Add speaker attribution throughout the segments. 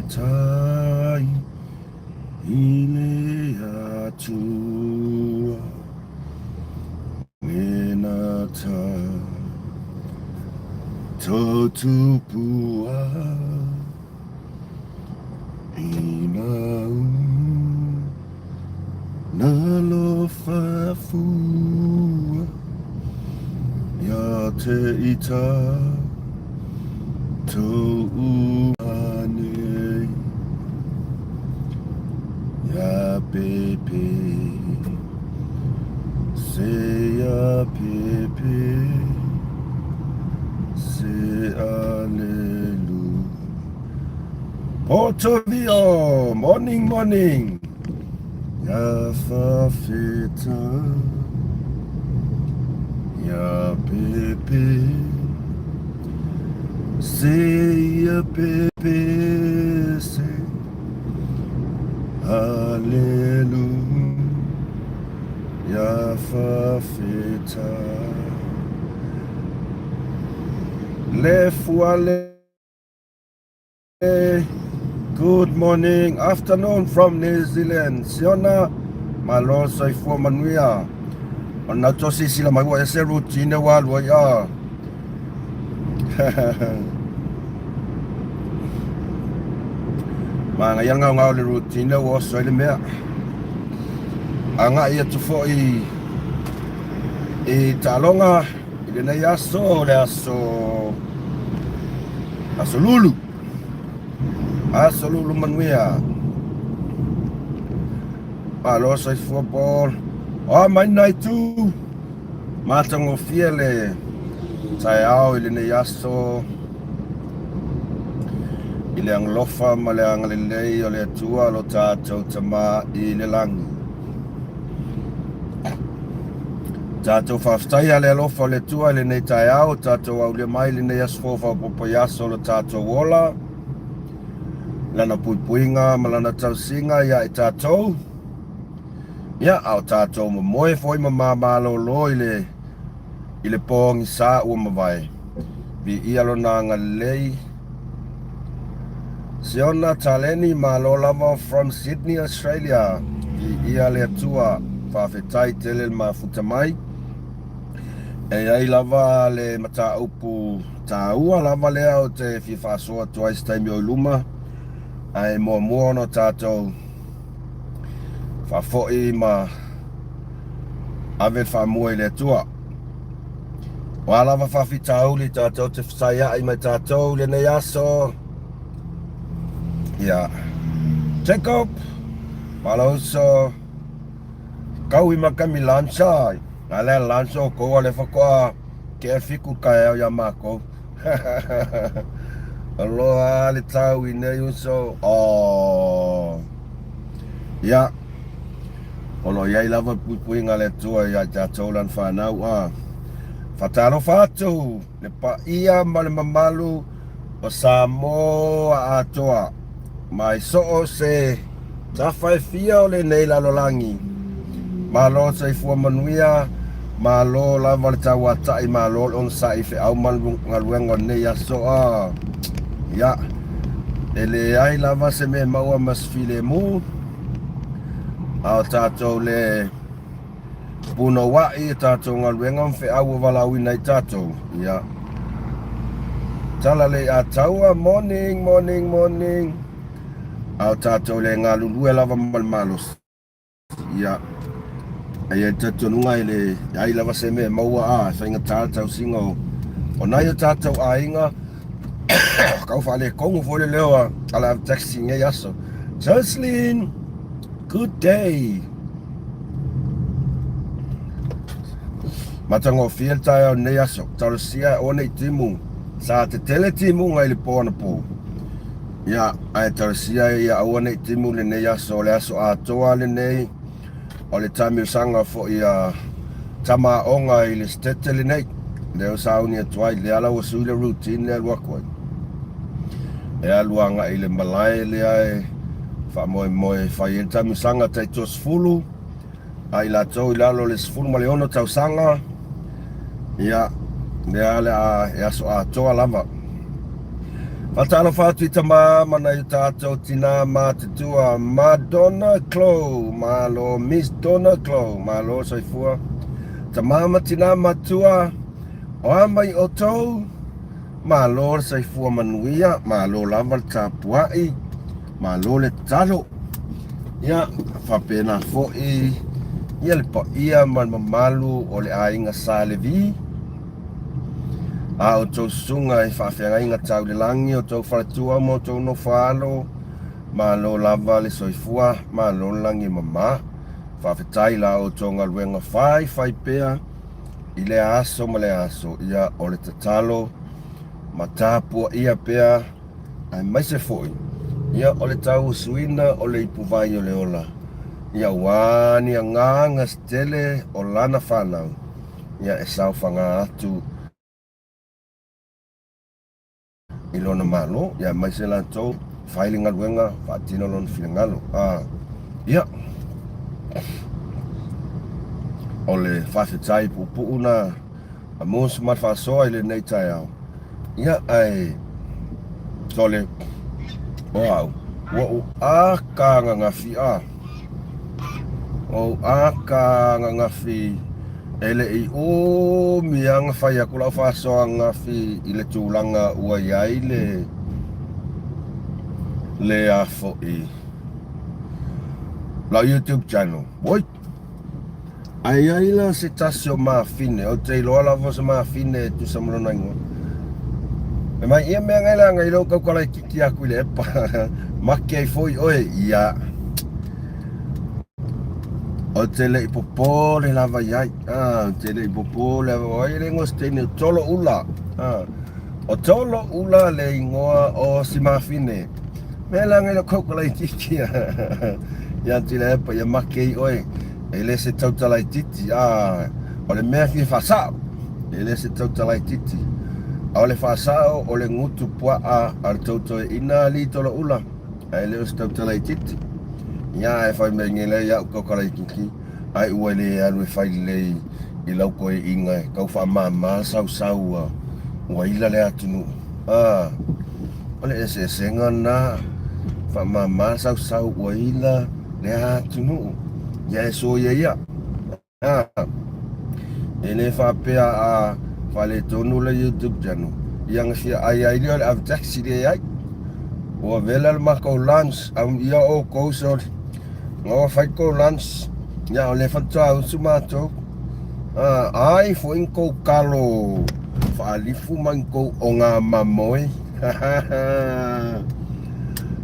Speaker 1: Faafetai i le Atua Mena ta totupua Ina u nalofa fua Ia te ita tou ane Ia pepe Se ia pepe Se alelu Portovio Morning morning Ia fafeta Ia pepe Se ia pepe Se Alelu Ia fafeta Le fuale Good morning, afternoon from New Zealand. Siona, malo soifua manuia. O na to sisila mai ua ese routine wa lua ia. Ma ngai ngau ngau le routine ua oso i le mea. Agai atu foi i taaloga i lenei aso, le aso aso lulu. Aso lulu manuia. Malo soifua Paul. O mai nai tu. Matagofie le taeao i lenei aso i le agalofa ma le agalelei o le Atua lo tatou Tama i le lagi. Tatou faafetaia le alofa o le Atua i lenei taeao, tatou aulia mai lenei aso fou faaopoopo i aso o lo tatou ola, lana puipuiga ma lana tausiga ia i tatou. Ia, a o tatou momoe foi ma mamalolo i le i le pogisa ua mavae. Viia lona agalelei. Siona Taleni, malo lava from Sydney, Australia. Viia le Atua. Faafetai tele le mafuta mai. E ai lava le mataupu taua lava lea o te fia faasoa atu ai se taimi o i luma. Ae muamua ona tatou faafoi ma ave le faamua i le Atua. O a lava faafitauli tatou te fesaia'i mai tatou i lenei aso. Ia. Jacob, Malauso, kau i makami lansa. Na le lansa o kou ale fakoa ke fiku kaeao ia mākou. Aloha le tau i nei uso. Oh. Ia. O lo o i ai lava le puipuiga a le Atua ia i tatou lana fanau a. Faatalofa atu le paia ma le mamalu o Samoa atoa mai soo se tafa e fia o lenei lalolagi. Malo le soifua manuia, malo lava le tauatai, malo le onosai i feau ma galuega o lenei aso a. Ia, e leai lava se mea e maua ma se filemu. A o tatou le punouai i tatou galuega ma feau ua valaauina ai tatou. Ia. Tala le ataua, morning, morning, morning. A o tatou le galulue lava ma le malosi. Ia. E i ai le talitonuga e leai lava se mea e maua a, e faigata le tausiga o, o nai o tatou aiga. Kau faaletonu foi le leo a ala ave taxi i lenei aso. Jocelyn, good day. Matagofie le taeao i lenei aso. Talosia e oe nei timu. Sa tetele timuga i le po anapo. Ia, ae talosia ia aua nei timu lenei aso. O le aso atoa lenei. O le taamilosaga foi a tama aoga i le setete lenei, lea ua sauni atu ai, lea la ua sui le routine lea e alu atu ai. E alu agai i le malae lea e faamoemoe e fai ai le taamilosaga taitoasefulu a i latou i lalo o le 16 tausaga. Ia, lea le a e aso atoa lava. Faatalofa atu i tama ma nai o tatou tinā matutua, Madonna Clow, malo Miss Donna Clow, malo soifua. Tama ma tinā matua, o a mai outou, malo le soifua manuia, malo lava le tapuai, malo le tatalo. Ia, faapena foi ia le paia ma le mamalu o le aiga Sa Levi, A outou susuga i faafeagaiga tau le lagi, outou faletua ma outou nofo-a-alo, malo lava le soifua, malo le lagi e mama. Faafetai i la outou galuega faifai pea i lea aso ma lea aso. Ia, o le tatalo ma tapuaia pea, aemaise foi, ia, o le tauasuina o le ipuvai o le ola, ia, aua ni agaga se tele o lana fanau. Ia e saofaga atu i lona Malo, ia aemaise latou fai le galuega, faatino lona finagalo. A, ia, o le faafetai puupuu na a Mose ma le faasoa i lenei taeao. Ia, ae, sole, o au, ua ou akagagafi, a, ua ou akagagafi e le i umi lava na fai atu lau faasoa ananafi i le tulaga ua i ai le, le a foi, lau YouTube channel. Oi! Ae i ai la se tasi o mafine, ou te iloa lava o se mafine e tusa ma lona igoa. E mai ia mea ngai la ngai lou tautala itiiti atu i le epa. Make ai foi oe, ia. Ou te le i popole lava i ai. Ah, ou te le i popole lava. O ai le igoa o se teine o Tolo Ula. Ah, o Tolo Ula le igoa o si mafine. Mea la ngai lou tautala itiiti. Ia atu i le epa, ia make ai oe. E le se tautala itiiti, a o le mea fia faasao, e le se tautala itiiti. A o le faasao o le gutu puaa a le tou toeaina alii toloula, ae le o se tautala itiiti. Ia ae fai mai nei lea ia'u tautala itiiti, ai ua le alu e fai lelei i lau toeaina e tau faamama le sausau a ua ila le atunuu. A o le eseesega lena, faamama le sausau ua ila le atunuu, ia e soia ia. E le faapea a faaletonu le YouTube channel, ia na fia ai ai lea o le ave taxi leai. Ua vela le matou lunch, amuia outou sole. Na ua fai tou lunch, ia o lea faatoa usu matou. Ai foi ni tou talo faalifu ma ni tou oga mamoe.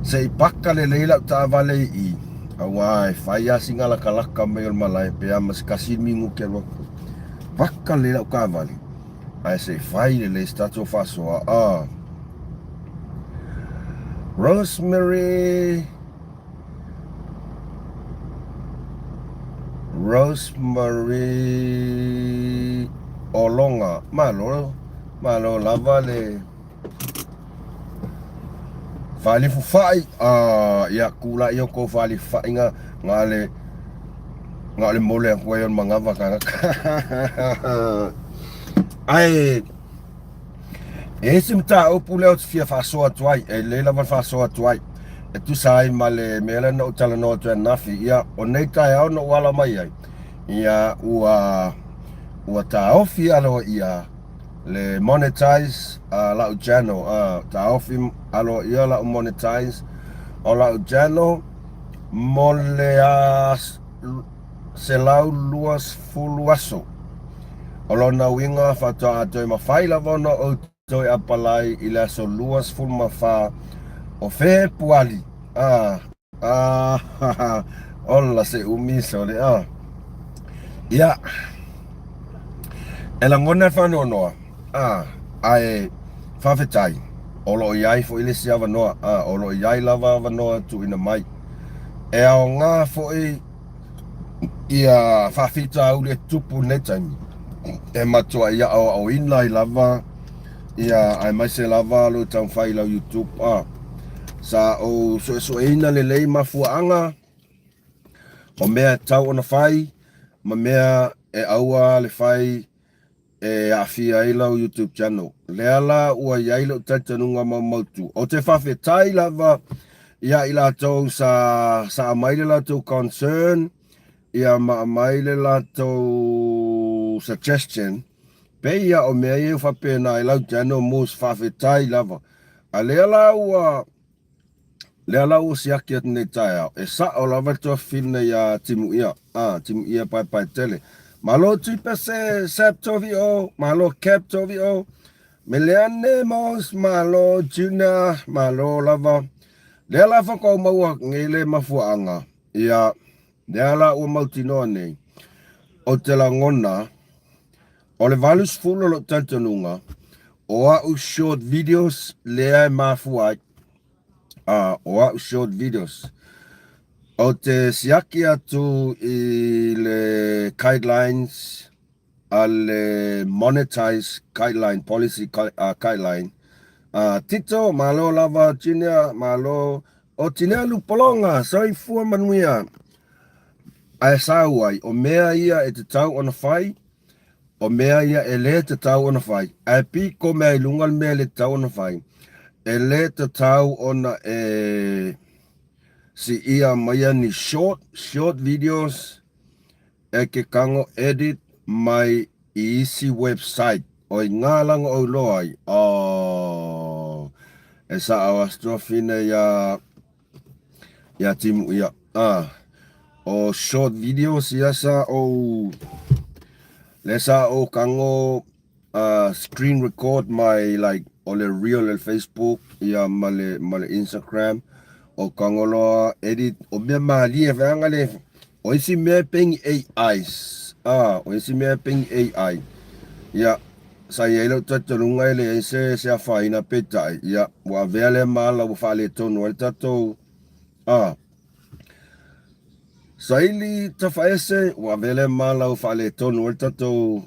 Speaker 1: Se i paka lelei lau taavale i i, aua e fai lava sina latalata mai o le malae pe a ma se tasi minute alu atu. Paka lelei lau taavale, ae se i fai lelei se tatou faasoa. Ah. Rosemary Rosemary Ologa, malo, malo lava le Faalifu fai, ah, ia kula ia kou faalifu fai nga, nga le, nga le mole aku ai o le manava kanaka. Ae, e isi mataupu lea ou te fia faasoa atu ai, e lelei lava le faasoa atu ai, e tusa ai ma le mea lea na ou talanoa atu ai ananafi. Ia, o nei taeao na ou ala mai ai, ia, ua, ua taofi aloaia le monetize a lau channel, a, taofi aloaia lau monetize o lau channel mo le 120 aso. O lona uiga faatoa toe mafai lava ona ou toe apalai i le aso 24 o Fepuali. A, a, ola se umi sole a. Ia, e lagona le faanoanoa, a, ae faafetai, o lo o i ai foi le isi avanoa, a, o lo o i ai lava avanoa e tuuina mai. E aoga foi ia faafitauli e tutupu i lenei taimi, e matuai aoaoina ai lava ia aemaise lava lou taumafai i lau YouTube. A, sa ou suesueina lelei mafuaaga o mea e tatau ona fai ma mea e aua le fai. e aafia ai lau YouTube channel. Lea la ua i ai lou talitonuga maumautu. Ou te faafetai lava ia i latou sa, sa aumai le latou concern, ia ma aumai le latou suggestion, pei ia o mea ia ua faapena i lau channel Moose, faafetai lava. A lea la ua Lea la ua siaki atu nei taeao, e sa'o lava le tuafafine iā Timuia, a, Timuia Paepaetele. Malo Tuipese, Sap Tovio, malo Cap Tovio, Meleane Mos, malo Junior, malo lava. Lea la faatoa ou maua nei le mafuaaga, ia, lea la ua mautinoa nei, ou te lagona, o le 80 o lou talitonuga, o a'u short videos lea e mafua ai. A, o a'u short videos. Ou te siaki atu i le guidelines a le monetize guideline, policy guideline. A, Tito, malo lava, Junior, malo. O Tinea Lupologa, soifua manuia. Ae sau ai, o mea ia e tatau ona fai, O mea ia e lē tatau ona fai, ae piko mea i luga le mea e le tatau ona fai, e lē tatau ona e siia maia ni short, short videos e ke kago edit mai i isi website o i ngā laga ou loa ai, oh, e saʻao a tuafine iā Ia timu ia. Ah, o short videos ia sa ou le sa ou kago screen record mai like o le reel le Facebook ia ma le ma le Instagram o kago loa edit o mea malie feaga le o isi mea e pengi AIs ah o isi mea e pengi AI ia sa i ai lou talitonuga e leai se se afaina peitai ia ua avea lea mala ua faaletonu ai le tatou ah saili tafaese ua avea lea mala ua faaletonu ai le tatou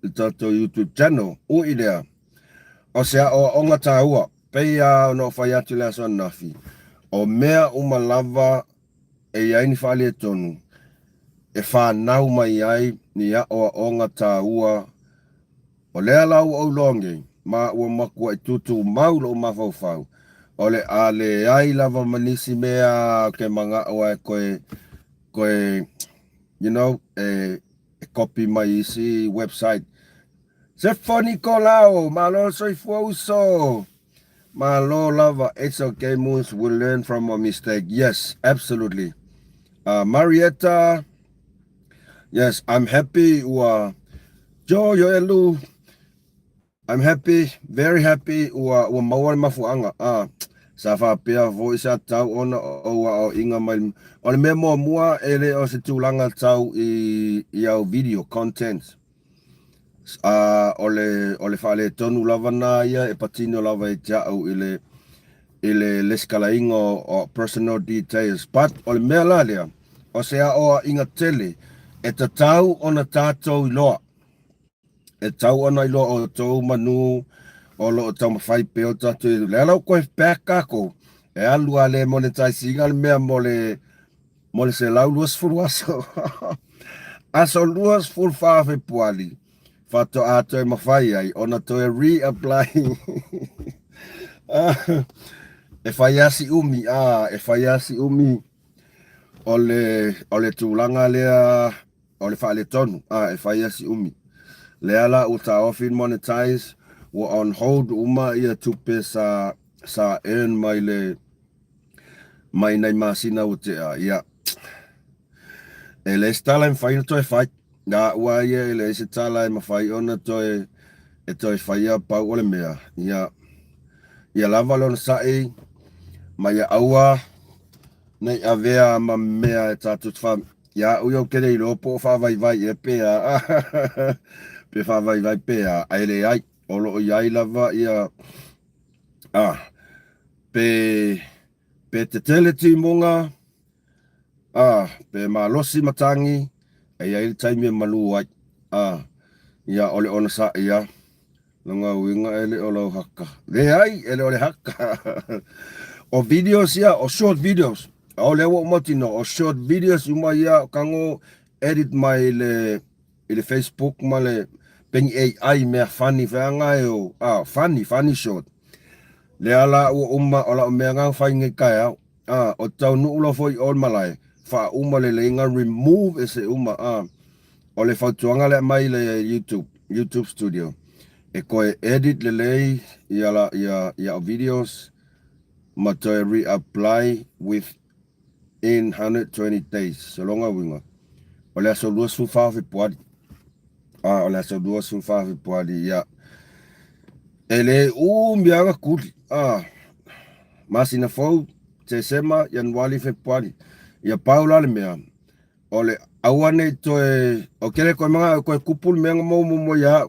Speaker 1: le tatou YouTube channel ui lea o se aoaoga taua pei lava ona ou fai atu i le aso ananafi o mea uma lava e i ai ni faaletonu e fanau mai ai ni aoaoga taua. O lea la ua ou iloa nei, ma ua matuai tutumau lou mafaufau, o le a leai lava ma nisi mea ou te manao ai toe, toe, you know, e, e copy mai isi website. Sefo Nikolao, malo le soifua uso! Malo lava, it's okay Moose, we learn from our mistake. Yes, absolutely. Marietta, yes, I'm happy ua Joe Yoelu, I'm happy, very happy ua ua maua le mafuaaga. Ah, sa faapea foi sa tatau ona ou aoaiga mai. O le mea muamua e le o se tulaga tau i i au video contents. A o le, o le faaletonu lava na ia e patino lava i te au i le, i le lesikalaina o, o personal details. But o le mea la lea, o se aoaiga tele e tatau ona tatou iloa. E tatau ona iloa outou manu o lo o taumafai pea o tatou. Lea la ua toe back tatou, e alu a le monetize ina le mea mo le, mo le 120 aso. Aso 24 Fepuari, faatoa toe mafai ai ona toe re-apply. E fai lava si umi, a, e fai lava si umi o le, o le tulaga lea o le faaletonu, a, e fai lava si umi. Lea la ua taofi le monetize, ua on hold uma ia tupe sa, sa earn mai le, mai nai masina ua tea, ia, e leai se tala e mafai ona toe fai. Na ua ia e leai se tala e mafai ona toe, e toe faia pau o le mea. Ia, ia lava le onosai, ma ia aua nei avea ma mea e tatou te fa... Ia au ia ou te le iloa po o faavaivai ea pe a, pe faavaivai pe a, ae leai, o lo o i ai lava ia, a, pe, pe tetele timuga, a, pe malosi matagi, e i ai le taimi e malu ai. A, ia, o le onosai ia, lona uiga e le o lau haka. Leai, e le o le haka. O videos ia, o short videos. O lea ua ou mautinoa, o short videos uma ia o kago edit mai le, i le Facebook ma le, Pei ni AI mea funny feaga e o a funny funny short. Lea la ua uma o la'u mea ga fai nei taeao a o taunuu loa foi i o le malae faauma lelei ga remove ese uma a o le fautuaga lea aumai le YouTube YouTube studio e toe edit lelei ia la ia ia videos ma toe reapply with in 120 days. Sologa uiga o le aso 24 o Fepuari. A o le aso 24 o Fepuari ia e le umi lava tuli. A masina fou Tesema, Ianuali, Fepuari. Ia pau la le mea o le aua nei toe o kele koe mga koe kupu le mea nga mo mo ia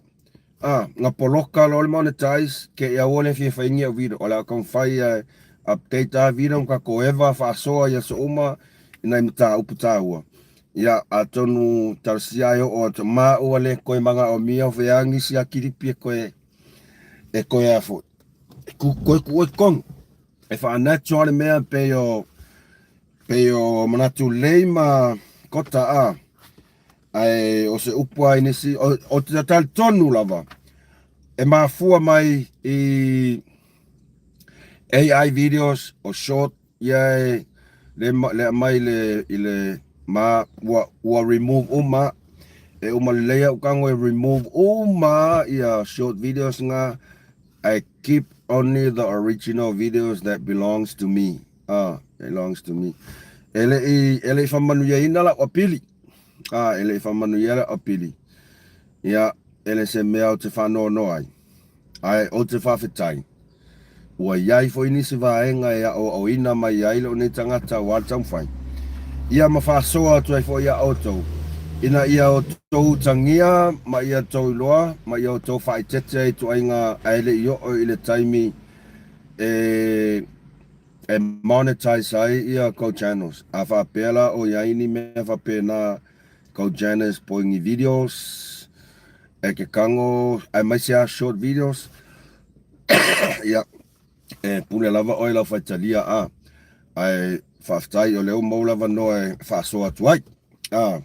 Speaker 1: a nga poloka lo le monetize ke ia wo le fia faingi au video o le au fai e update a video ka ko eva faasoa ia so uma ina i mataupu tāua ia atonu talosia ai o atu ma ua le koe mga o mia feangi sia kilipi e koe e koe a fo ku koe ku e kong e whaanatural le mea pe o Pei o manatu lei ma kota a, ae o se upu a i nisi, o, o te talitonu lava, e mafua mai i AI videos o short ia e le, le aumai le, i le ma ua, ua remove uma, e uma lelei au tago e remove uma ia short videos nga, I keep only the original videos that belongs to me. Ah, belongs to me. E le i, e le i faamanuiaina lau apili. Ah, e le i faamanuia lau apili. Ia, e le se mea ou te faanoanoa ai. Ae ou te faafetai. Ua i ai foi nisi vaega e aoaoina mai ai lou nei tagata aua le taumafai. Ia ma faasoa atu ai foi iā outou, ina ia outou utagia ma ia outou iloa ma ia outou faaeteete ai i ituaiga ae le i oo i le taimi e e monetize ai ia kou channels. A faapea la o i ai ni mea faapena kou channels po ni videos e ke kago aemaise a short videos ia e pule lava oe lau faitalia a ae faafetai o lea ua maua le avanoa e faasoa atu ai a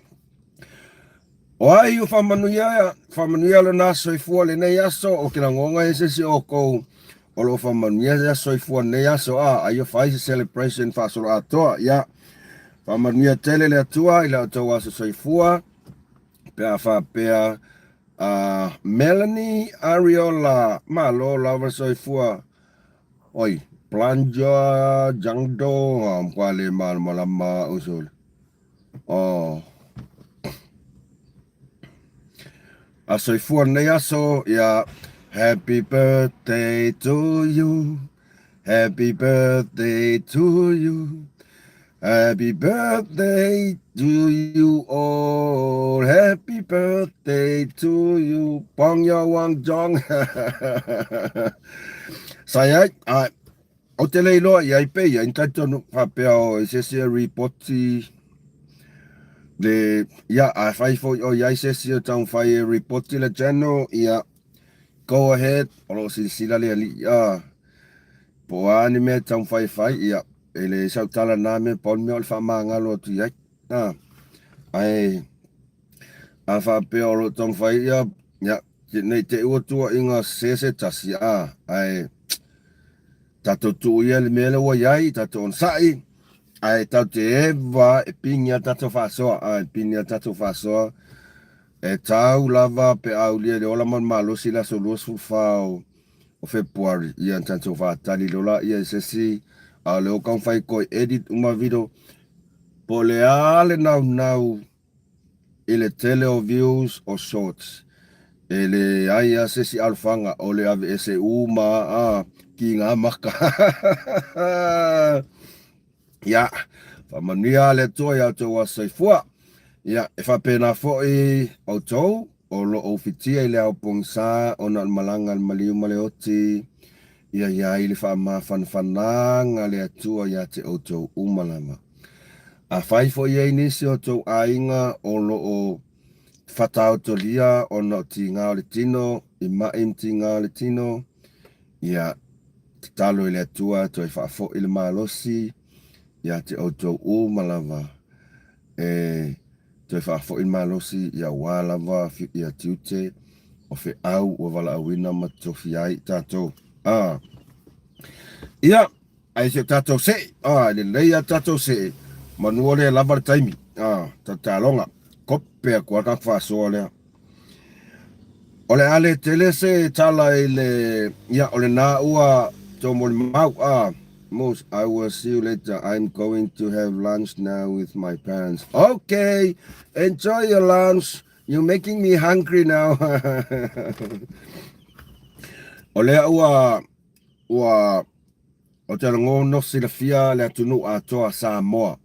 Speaker 1: O ai ua faamanuia, faamanuia lona soifua lenei aso, o ke lagoga e se isi o oukou o lo o faamanuia ia soifua lenei aso, a ai o fai se celebration faasoloatoa. Ia, faamanuia tele le Atua i la outou aso soifua, pe a faapea a Melanie Ariola, malo lava soifua. Oi, Planja Jangdo, a mkwa le malamalama usule. Oh. A soifua lenei aso, ia Happy birthday to you. Happy birthday to you. Happy birthday to you all. Happy birthday to you. Pong Yo Wang Jong. Sa i ai, a, Ou te le iloa i ai pe ia, i talitonu faapea o i se isi e ripoti le, ia, a fai foi o i ai se isi o taumafai e ripoti le channel, ia, go ahead, o lo o silasila le alii, a, po o a ni mea e taumafai e fai, ia, e leai sau tala na mea, pau le mea o le faamagalo atu i ai, a, ae, a faapea o lo o taumafai, ia, ia, nei te i ua tuuaiga sese se tasi, a, ae, Tatou tuu ia le mea lea ua i ai, tatou onosai, ae tatou te eva e pigi a tatou faasoa, a e pigi a tatou faasoa, e tau lava pe a aulia i le ola ma le malosi i le aso 24 o Fepuari, ia na tatou faatali loa laia i se isi, a o lea ua taumafai e toe edit uma video, po o le a le naunau I le tele o views o shorts, e leai a se isi alofaga o le aveese uma a ki nga maka. Ia, faamanuia le Atua ia outou aso soifua. Ia, e faapena foi outou o lo o ufitia i le ao pogisa ona o le malaga a le maliu ma le oti, ia i ai le faamafanafanaga a le Atua ia te outou uma lava. Afai foi e i ai nisi o outou aiga o lo o fataotolia ona o tiga o le tino, i maʻi ma tiga o le tino, ia tatalo i le Atua toe faafoi le malosi ia te outou uma lava e toe faafoi le malosi ia aua lava ia tiute O feau ua valaauina ma tofia ai i tatou. A. Ia, ae si o tatou see. A, e lelei a tatou see. Manu o lea lava le taimi. A, tataloga. Kope atu a tatou faasoa lea. O le a le tele se tala i le, ia, o lena ua tou molimau. A, Most, I will see you later. I'm going to have lunch now with my parents. Okay, enjoy your lunch. You're making me hungry now. O lea ua, ua, o te lagono silafia le atunuu atoa Samoa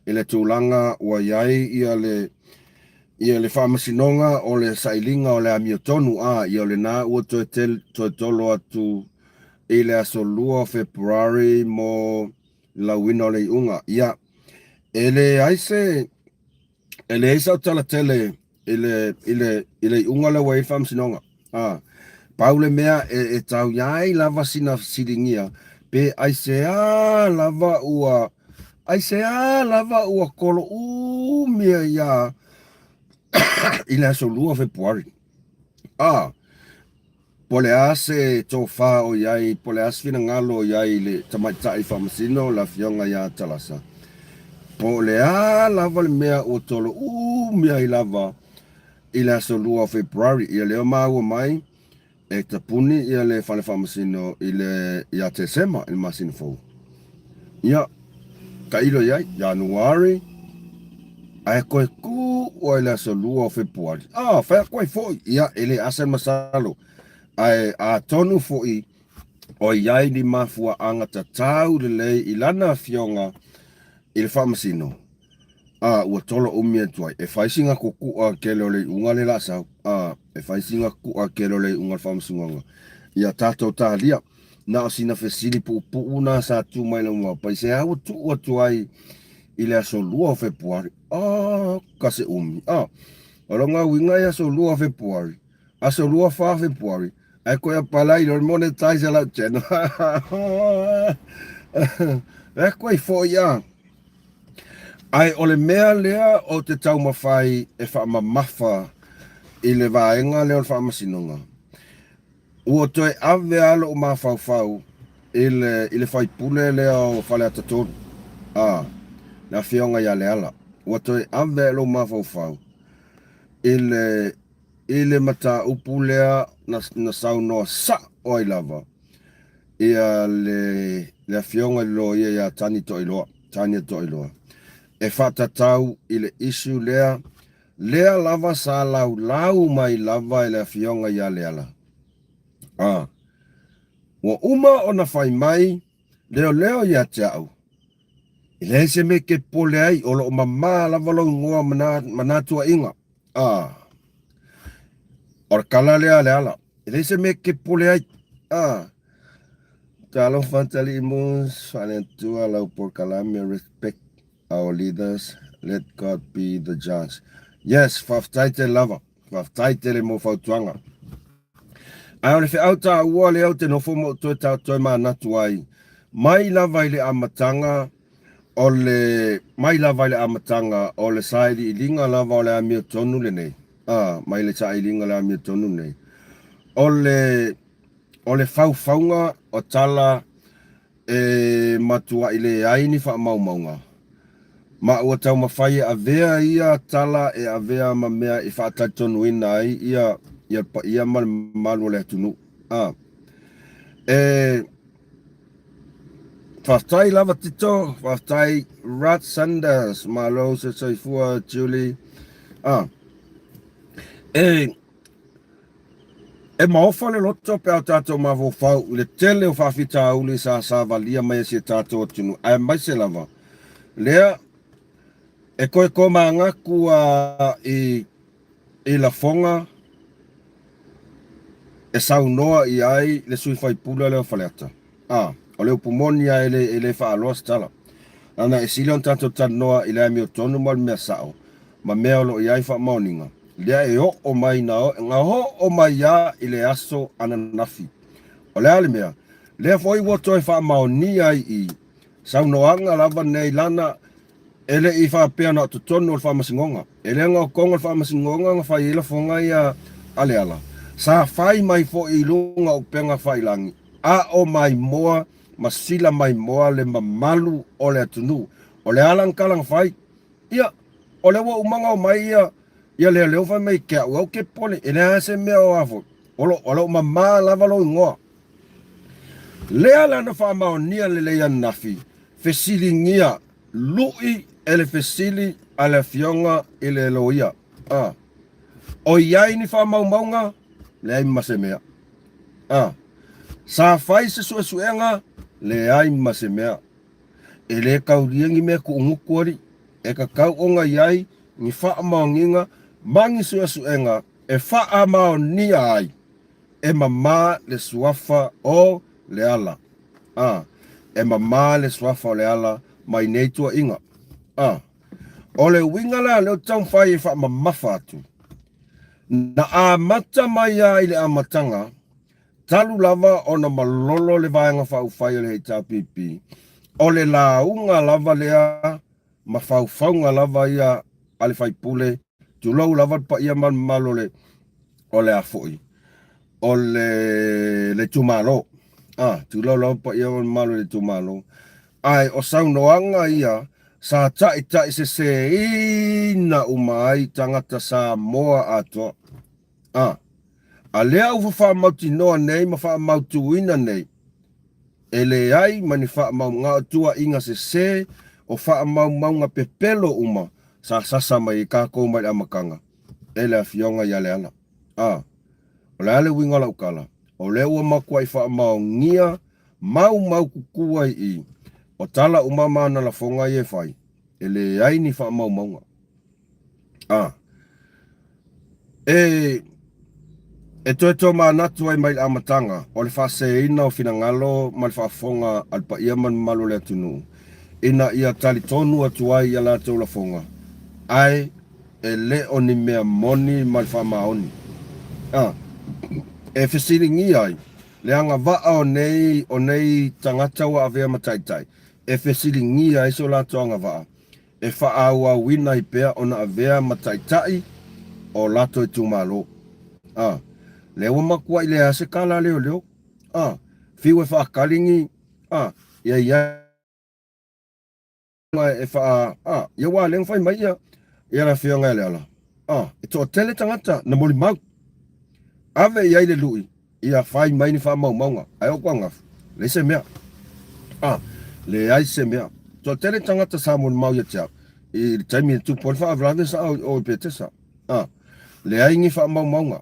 Speaker 1: i le tulaga ua i ai ia le, ia le faamasinoga o le sailiga o le amiotonu, a, ia o lena ua toe, tel, toe tolo atu i le aso 2 o Fepuari mo le lauina o le iuga. Ia, e leai se, E leai sau tala tele i le, i le, i le iuga lea ua i ai le faamasinoga. A, pau le mea e, e tau ia ai lava sina fesiligia, pe aisea lava ua, aisea lava ua kolo umi ai ia i le aso 2 o Fepuari. A, Po o le a se tofa o i ai, po o le a se finagalo o i ai i le tamaitai faamasino, le Afioga ia Talasa, po o le a lava le mea ua tolo umi ai lava i le aso 2 o Fepuari, ia lea maua mai e tapuni ia le fale faamasino i le ia Tesema i le masina fou. Ia, tailo i ai, Ianuari, ae toe tuu ai le aso 2 o Fepuari. Ah, fai atu ai foi, ia, e le asa le masalo. Ae atonu foi o i ai ni mafuaaga tatau lelei i lana afioga i le faamasino. A, ua tolo umi atu ai. E fai sina kuku'a tele o le iuga le lasau. A, e fai sina kuku'a tele o le iuga o le faamasinoga. Ia tatou talia. Na o sina fesili puupuu na sa tu mai lau maopa i se a ua tuu atu ai i le aso 2 o Fepuari. A, ka se umi. A, o lona uiga e aso 2 o Fepuari, aso 2 4 Fepuari, ae koe apalai loa le monetize a lau channel. E koe foi a. Ae o le mea lea o te taumafai e faamamafa i le vaega lea o le faamasinoga, ua toe ave lava lou mafaufau i le, i le faipule lea o Faleata 3, a, le afioga ia Leala. Ua toe ave lou mafaufau i le, i le mataupu lea na, na saunoa sao ai lava ia le, le afioga i le loia ia Tani Toailoa, Tania Toailoa, e faatatau i le issue lea, lea lava sa laulau mai lava e le afioga ia Leala. A, ua uma ona fai mai leoleo ia te au, e leai se mea e te popole ai, o lo o mama lava lou igoa ma na, ma na tuuaiga. A, o le tala lea a Leala. E leai se mea e te popole ai. A, talofa Talii Moose, faaleatua lau polokalame, respect our leaders, let God be the judge. Yes, faafetai tele lava. Faafetai tele mo fautuaga. Ae o le feau taua lea ou te nofo ma ou toe, toe manatu ai, mai lava i le amataga o le, mai lava i le amataga o le sailiiliga lava o le amiotonu lenei, a, mai le sailiga o le amiotonu lenei, o le, o le faufauga o tala e matuai leai ni faamaumauga, ma ua taumafai e avea ia tala e avea ma mea e faatalitonuina ai ia, ia le paia ma le mamalu o le atunuu. A, e faafetai lava Tito, faafetai Rod Sanders, malo se soifua Julie. A, e E maofa le loto pe a o tatou mafaufau i le tele o faafitauli sa savalia mai e si a tatou atunuu, aemaise lava lea e toe tomanatu a i, i lafoga e saunoa i ai le sui faipule lea o Faleata. A, o le upu moni a e le, e le faaloa se tala. Lana e sili ona tatou talanoa i le amiotonu ma le mea sao, ma mea o lo o i ai faamaoniga, lea e oo mai na, na oo mai a i le aso ananafi. O le a le mea? Lea foi ua toe faamaonia ai i saunoaga lava nei lana e le i faapea na o totonu o le faamasinoga. E le na o totonu o le faamasinoga na fai ai lafoga ia a Leala. Sa fai mai foi i luga o upega failagi, aʻo maimoa ma sila maimoa le mamalu o le atunuu. O le a la na tala na fai? Ia, o lea ua uma ona omai ia ia leoleo fai mai ke au au ke pole, e leai se mea o a foi. O lo, o lo mamā lava lou igoa. Lea la na faamaonia lelei ananafi, fesiligia luʻi e le fesili a le afioga i le loia. A. O i ai ni faamaumauga? Leai ma se mea. A. Sa fai se suesuega? Leai ma se mea. E le taulia ni mea tuugutu alii. E tatau ona i ai ni faamaoniga ma ni suesuega e faamaonia ai e mamā le suafa o Leala. A. E mamā le suafa o Leala mai nei tuuaiga. A. O le uiga la lea ou te taumafai e faamamafa atu, na amata mai lava i le amataga, talu lava ona malolo le Vaega Faaupufai o le HRPP, o le lauga lava lea ma faufauga lava ia a le faipule, tulou lava le paia ma le mamalu o le, o le a foi, o le, le itumalo. Ah, tulou lava le paia ma le mamalu o le itumalo. Ae o saunoaga ia sa taitaiseseina uma ai tagata Samoa atoa. A, a lea ua faamautinoa nei ma faamautuina nei, e leai ma ni faamaumauga tuuaiga sese o faamaumauga pepelo uma sa sasa mai ai tatou mai le amataga e le Afioga ia Leala. A, o le a le uiga o lau tala? O lea ua matuai faamaonia maumaututu ai i, o tala uma ma ana lafoga ia e fai, e leai ni faamaumauga. A. E, e toe tomanatu ai mai le amataga o le faaseseina o finagalo ma le faafofoga a le paia ma le mamalu o le atunuu, ina ia talitonu atu ai i a latou lafoga, ae e le o ni mea moni ma le faamaoni. A. E fesiligia ai le agavaa o nei, o nei tagata ua avea ma taitai, e fesiligia ai so latou agavaa, e faaauauina ai pea ona avea ma taitai o latou itumalo. A, lea ua matuai leai se tala a leoleo. A, fiu e faatali ni, a, ia i ai e faa, a, ia ua lea na fai mai ia, ia le afioga ia Leala. A, e toatele tagata na molimau. Ave i ai le lui, Ia fai mai ni faamaumauga, ae o ananafi, leai se mea. A, leai se mea. Toatele tagata sa molimau ia te au, i le taimi e tupu ai le faalavelave sa au i o i Petesa. A, leai ni faamaumauga.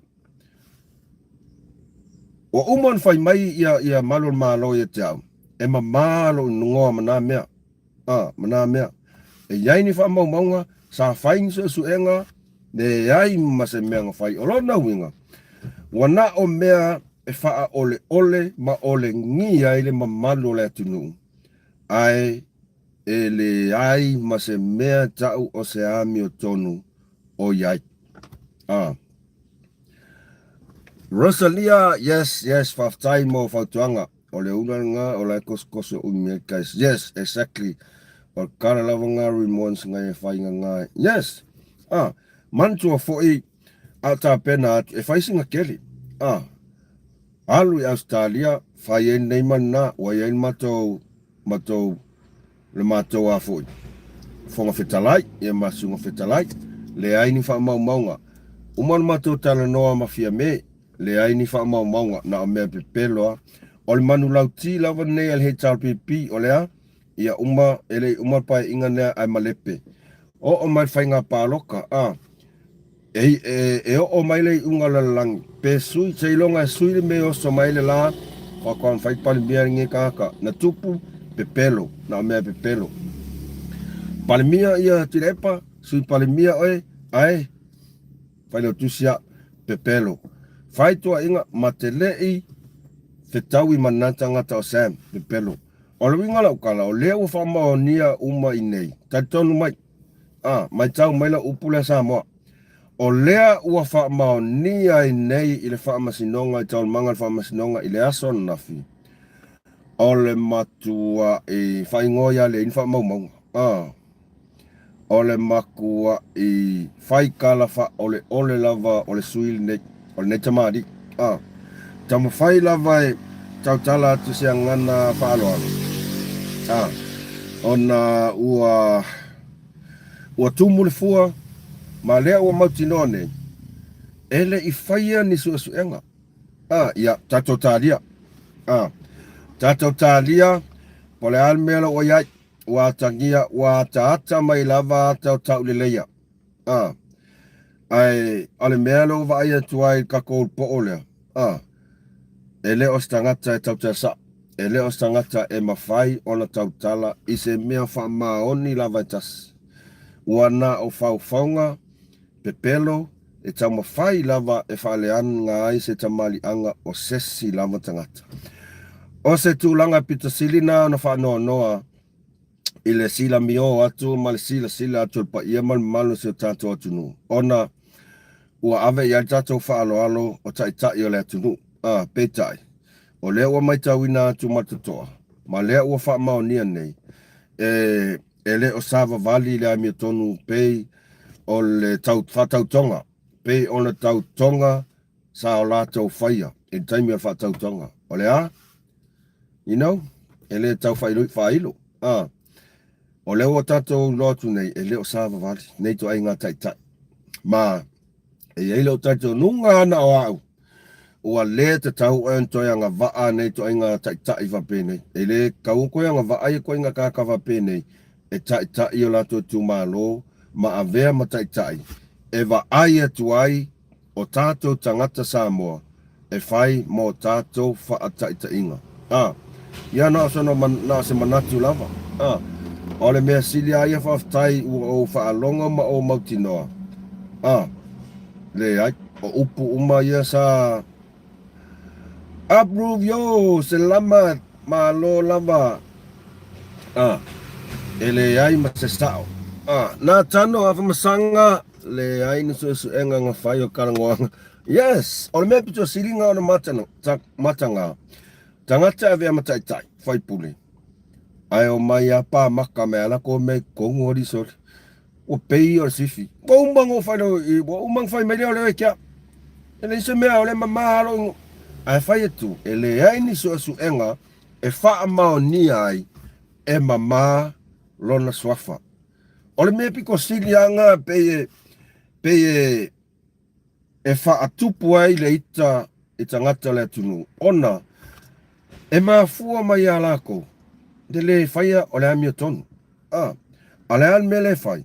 Speaker 1: Ua uma ona fai mai ia, ia malu o le Malo ia te au, e mamā lou igoa ma nā mea. A, ma nā mea. E i ai ni faamaumauga, sa fai ni suesuega, leai ma se mea na fai. O lona uiga, ua na o mea e faaoleole ma olegia ai le mamalu o le atunuu, ae e leai ma se mea ta'u o se amiotonu o i ai. A. Rosalia, yes, yes, faafetai mo fautuaga. O le ula lena o la e kosokoso umi ai guys. Yes, exactly. O le kala lava nga remons ngai e fai nga. Yes. Ah, manatua foi a tapena atu e fai singa kele. Ah, alu i Australia, fai ai nei ma na, ua i ai matou, matou, le matou a foi. Fofoga Fetalai, ia ma Susuga Fetalai, leai ni faamaumauga. Uma ona matou talanoa ma Fiame, Leai ni faamaumauga, na o mea pepelo a. O le manulauti lava lenei a le HRPP, o le a? Ia uma, e le i uma le paeaiga lea ae malepe. Oo mai le faiga palota, a. E, e, e oo mai le iuga o le lalolagi, pe sui, seiloga e sui le mea e oso mai le la, faatoa mafai Palemia lenei tagata. Na tupu, pepelo, na o mea pepelo. Palemia ia Tuilaepa, Sui Palemia oe, ae Failautusi a pepelo. Fai tuaiga ma te leʻi fetaui ma na tagata o Sam, pepelo. O le uiga o lau tala, o lea ua faamaonia uma i nei. Talitonu mai. A, matau mai lau upu lea Samoa. O lea ua faamaonia i nei i le Faamasinoga, i taualumaga o le Faamasinoga i le aso ananafi, o le matuaʻi faaigoa ia leai ni faamaumauga. A. O le matuaʻi fai tala faaoleole lava o le sui lenei, o lenei tamalii. A, taumafai lava e tautala atu se agana faaaloalo, a, ona ua, ua tumu le fua, ma lea ua mautinoa nei, e le i faia ni suesuega. A, ia, tatou talia. A, tatou talia, po o le a le mea la ua i ai, ua atagia, ua ataata mai lava ata o tauleleia. A, ae o le mea lea ua vaai atu ai i le tatou poo lea, a, e le o se tagata e tautala sao, e le o se tagata e mafai ona tautala i se mea faamaoni lava e tasi. Ua na o faufauga pepelo e taumafai lava e faaleaga ai se tamaliiaga o sesi lava tagata. O se tulaga pito sili na ona faanoanoa i le silamio atu ma le silasila atu o le paia ma le mamalu o si o tatou atunuu, ona ua ave i ai le tatou faaaloalo o taitai o le atunuu. A, peitai, o lea ua matauina atu ma le totoa, ma lea ua faamaonia nei, e, e le o savavali le amiotonu pei o le tau, faatautoga, pei ona tautoga sa o latou faia i le taimi o le faatautoga. O le a? You know, e le tau faailo. Ah, o lea ua tatou iloa atu nei, e le o savavali nei ituaiga taitai. Ma, e i ai lou talitonuga na o au, ua le tatau ona toe agavaa nei ituaiga taitai faapenei. E le tatau ona toe agavaa ia ituaiga tagata faapenei e taitai o latou itumalo ma avea ma taitai e vaai atu ai o tatou tagata Samoa e fai mo tatou faataitaiga. A, ia na o sona, na o se manatu lava. A, o le mea sili a ia faafetai ua ou faalogo ma ou mautinoa. A, leai, o upu uma ia sa Approve yo, selamat, malo lava. A, e leai ma se sao. A, na tano afamasaga, leai ni suesuega na fai o kalagoaga. Yes, o le mea pito sili na ona matana, ta, mataga. Tagata e avea ma taitai, faipule. Ae o mai a pa maka me ala ko me kongo ali soli. Ua pei o le sifi. Ua uma ona ou fai leo, ua uma ona fai mai leo leo e kia. E leai se mea o le mama alo ingo. Ae fai atu, e leai ni suesuega e faamaonia ai e mama lona suafa. O le mea pito sili lava lena pei e, pei e, e faatupu ai le ita i tagata o le atunuu, ona e mafua mai iā lakou le lē faia o le amiotonu. A, a o le a le mea lea e fai?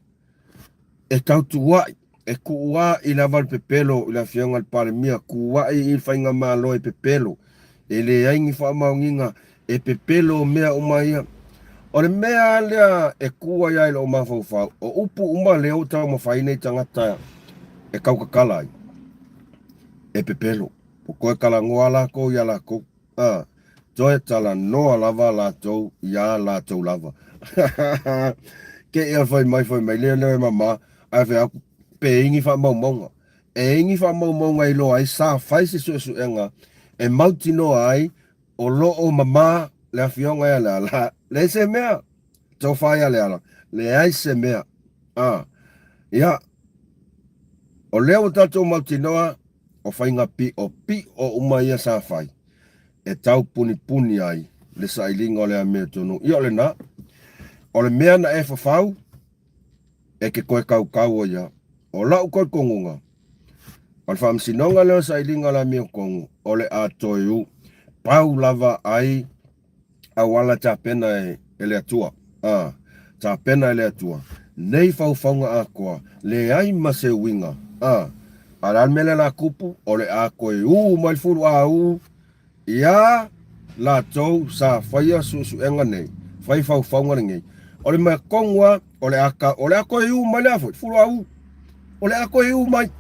Speaker 1: E tautuuaʻi, e kuuaʻi lava le pepelo i le Afioga i le Palemia, kuuaʻi i le Faigamalo e pepelo, e leai ni faamaoniga e pepelo mea uma ia. O le mea lea e kū ai ai lou mafaufau, o upu uma lea ua taumafai nei tagata e kautatala ai, e pepelo. Ua toe talanoa latou iā latou. A, toe talanoa lava latou iā latou lava. Kei a fai mai, fai mai, lea lea e mama, ae fai atu, pe i ni faamaumauga. E i ni faamaumauga e iloa ai sa fai se suesuega e mautinoa ai O lo o mama le afioga ia Leala, leai se mea. Tofa ia Leala, leai se mea. A, ia, o lea ua tatou mautinoa, o faiga piʻopiʻo uma ia sa fai, e tau punipuni ai le sailiga o le amiotonu. Ia o lena, o le mea na e fafau, e te toe kaukau ai ia. O lau talitonuga, o le faamasinoga lea o sailiga o le amiotonu, o le a toe u pau lava ai auala tapena e, e le Atua. A, tapena e le Atua. Nei faufauga atoa, leai ma se uiga. A, a le a le mea lea la tupu, o le a toe u mai le fulu a u, Iā latou sa faia suesuega nei, fai faufauga lenei, o le mea tonu lava, o le a ta, o le a toe ū mai le a foi, fulu a ū. O le a toe ū mai.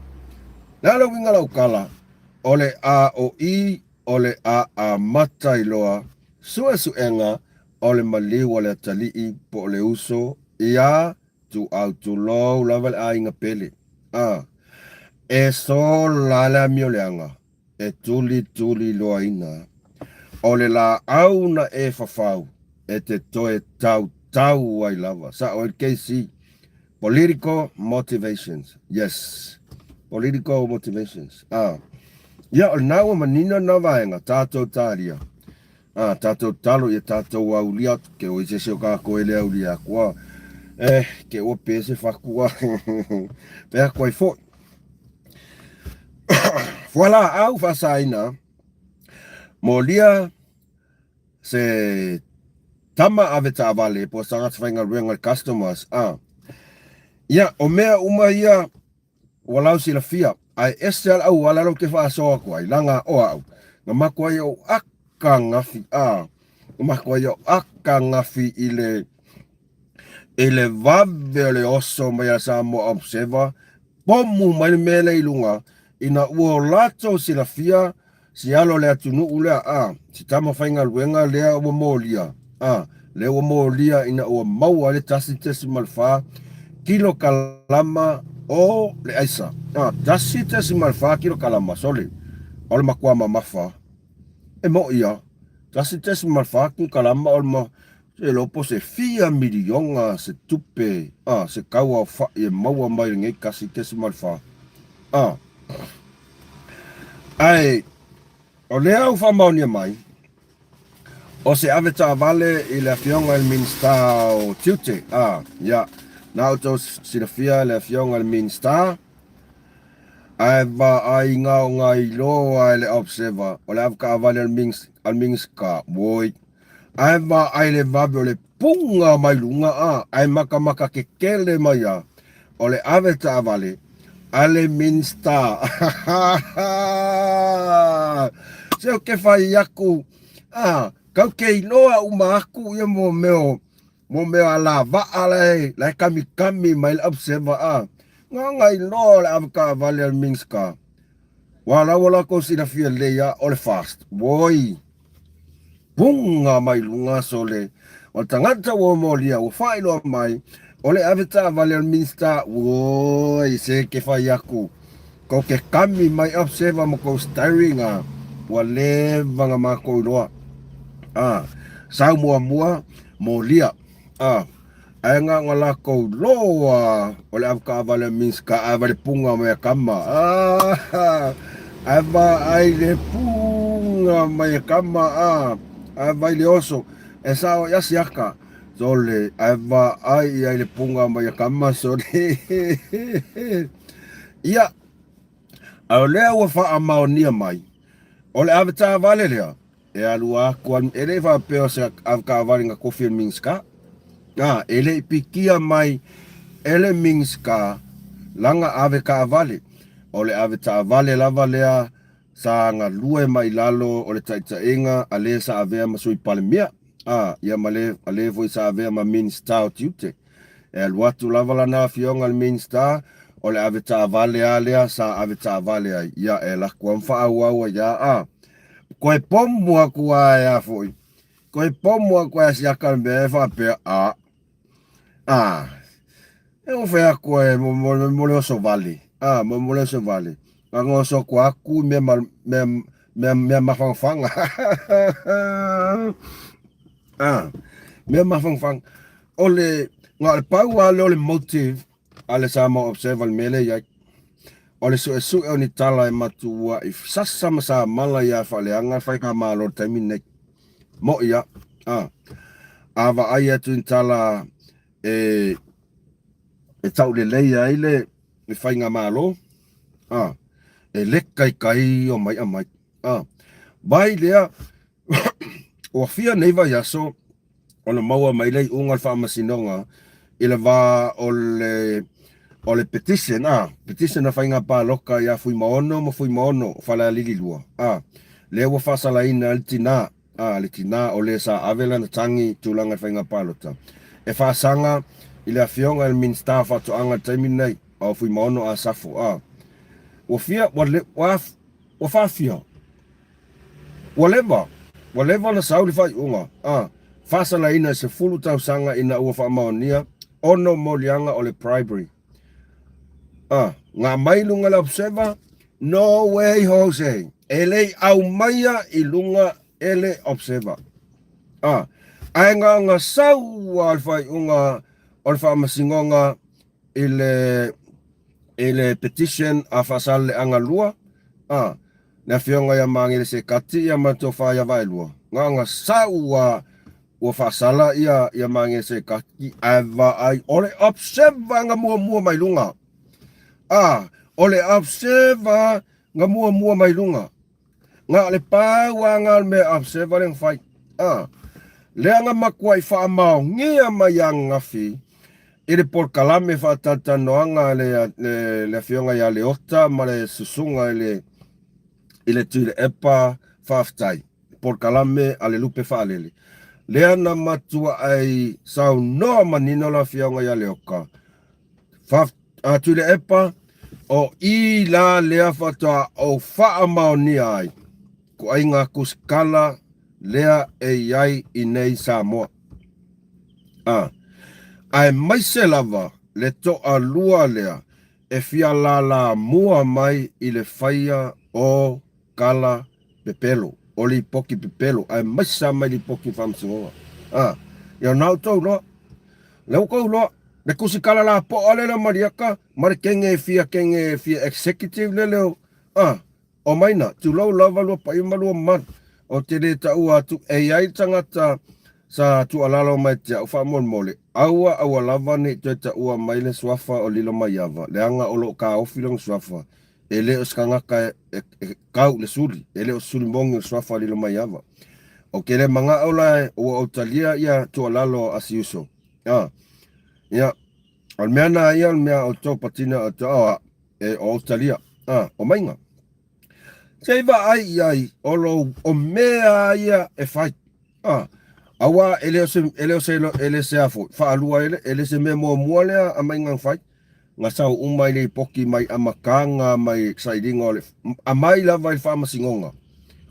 Speaker 1: Le a le uiga lau tala, o le a o i, o le a amata ai loa suesuega o le maliu a le atalii po o le uso iā Tuau tulou lava le aiga pele. A, e sola le amioleaga e tulituliloaina. O le laau na e fafau e te toe tautau ai lava. Sao ai le KC. Political motivations. Yes. Political motivations. Ah. Ia, o lena ua manino lena vaega, tatou talia. A, tatou talo ia tatou aulia atu, ke oi se se o kākou e le aulia aku a. Eh, ke ua pe se faku a. Pe aku ai foi. Fualaau faasaina, molia se tama ave taavale po o se tagata faigaluega le customers a. Ia, o mea uma ia ua lau silafia, ae ese lava le auala lea ou te faasoa atu ai, leaga o au, na matua ou akagafi a, na matua ou akagafi i le i le vave o le oso mai a Samoa Observer, pomu mai le mea lea i luga, ina ua o latou silafia Si alo o le atunuu lea, a, si tama faigaluega lea ua molia, a, lea ua molia ina ua maua ai le 1.4 kilokalama o le aisa. A, 1.4 kilokalama, sole, o le matua mamafa. E moʻi ia, 1.4 kilokalama o le ma, se iloa po o se fia miliona se tupe, a, se tau aofaʻi e maua mai lenei 1.4. A. Ae o lea ua faamaonia mai, o se ave taavale i le Afioga i le Minisita o Tiute. A, ia, na outou silafia le Afioga i le Minisita, ae vaai gaogaoiloa e le Observer, o le ave taavale a le Minisita, oi, ae vaai le vave o le puga mai luga a, ae makamaka kekele mai a, o le ave taavale a le Minista. Se o ke fai aku, a, kau ke iloa uma aku ia mo meo, mo meo a la vaa lae, lae kamikami mai le observer a. Nga nga iloa o le ave taavale a le Minista. Wa la ua lakou silafia lelei a, o le fast. Woi. Puga mai luga sole o le tagata ua molia ua faailoa mai o le ave taavale a le Minista oi se ke fai aku kou ke kami mai observer ma kou steering a ua leva na makou iloa a sau muamua molia a Ae na ona lakou loa o le avekaavale means ka ava le punga mai a kama. Ah, ava ai le punga mai a kama ah, ava i le oso. E sao i asiaka. Sole, ava ai ia i le punga mai a kama sole. Ia, a o lea ua faamaonia mai, o le avetaavale lea, E alu aku a, e le i faapea o se avetaavale na kofi e le Minisita. A, e le i pikia mai e le Minisita lana avetaavale. O le avetaavale lava lea sa galue mai lalo o le taitaiga a le sa avea ma Sui Palemia, a, ia ma le, a le foi sa avea ma Minisita o Tiute. E alu atu lava lana afioga i le Minisita, o le avetaavale a lea sa avetaavale ai. Ia, e alu atu lava ma faaauau ai a, a. Koe pomu aku a e a foi. Koe pomu aku a siaka le mea e faapea a. A. E o fai aku e mo mo mo le oso vale. A mo mo le oso vale. Ka ngoso aku aku mea ma mea mea mea mafangafanga. A. Mea mafangafanga. O le nga le pau a le o le motive a le Samoa Observer le mea lea i ai. O le suesue o ni tala e matuaʻi sasa ma samala iā faaleaga le faigamalo i le taimi lenei. Moʻi a, a, a vaai atu i ni tala e, e taulelei ai le, le faigamalo, a, e leka i kai o maiʻa mai. A, vai lea, ua fia nei vaiaso, ona maua mai le iuga o le faamasinoga i le va o le o le petition a petition a faiga paloka ia Fuimaono ma Fuimaono o Falealili 2 a lea ua faasalaina ai le tina a le tina o le sa ave lana tagi i tulaga i faiga palota e faasaga i le afioga i le Minisita o Faatoaga i le taimi lenei o Fuimaono Asafo a ua fia ua ua ua faafia Ua leva, ua leva ona sau le faaiuga a faasalaina i 10 tausaga ina ua faamaonia 6 moliaga o le bribery. A, nga mai i luga le Observer? No way Jose! E le i aumaia i luga e le Observer. A, ae nga ona sau a le faaiuga o le faamasinoga i le i le petition a Faasaleleaga 2, a. Le afioga ia Magele Sekati ia ma le tofa ia Vaelua, gaga sau ua ua faasala ia ia Magele Sekati ae vaai o le observe ga muamua mai luga. A o le observe ga muamua mai luga. Ga le pau a ga le mea observe le fai. A lea ga makuai faamaonia mai ananafi i le polokalame faatalatalanoaga a le, le, le afioga ia Leota ma le susuga i le, i le Tuilaepa Faafetai, polokalame a le Lupe Faalele. Lea na matuai saunoa manino le afioga ia Leota, Faaf, a Tuilaepa, o i la lea faatoa ou faamaonia ai kuaiga kusikala lea e i ai i nei Samoa. A, aemaise lava le toalua lea e fia lalamua mai i le faia o kala pepelo, o lipoki pepelo, aemaise sa mai lipoki faamasinoga. A, ia na outou loa. Lea ua tou loa, le kusikala lapoa lea le maliaka ma le kege e fia kege e fia executive lele o, a, Omaina, tulou lava lua paia ma lua mamalu. Ou te le taua atu e i ai le tagata sa tuualalo mai te au faamolemole, aua aua lava ne i toe taua mai le suafa o Lilomaiava, leaga o lo o taofi lona suafa, e le o se tagata e, e kau i le suli, e le o se suli moni o le suafa o Lilomaiava. Ou te le manao la ua ou talia ia tuualalo a si uso. A, ia, o le mea na ia o le mea o tou patina o te o, e o talia. A, o maiga. Se i vaai i ai o lou o mea ia e fai. A, aua e le o se, e le o se, e le se a foi, faalua e le, e le se mea muamua lea a maiga fai. Ga sau uma i le ipoki mai amataga mai sailiga o le, aumai lava i le faamasinoga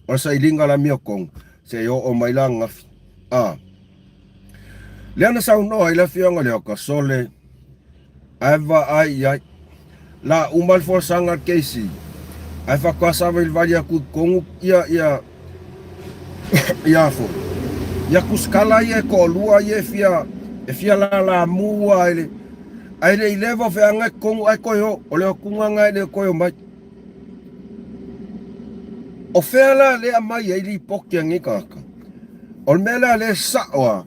Speaker 1: o le sailiga la miokong se i oo mai la ananafi. A, lea na saunoa ai le afioga lea o Kasole, ae vaai i ai. La uma le folasaga a le KC, ae faatoa savalivali atu i totonu ia, ia, ia foi, ia tusikala ia e toalua ia e fia, e fia lalamua i le, ae le i leva o feaga i totonu ae toe o, o le otuga lena e le toe omai. O fea la lea aumai ai lipoti a nei tagata? O le mea lea lea e sao lava,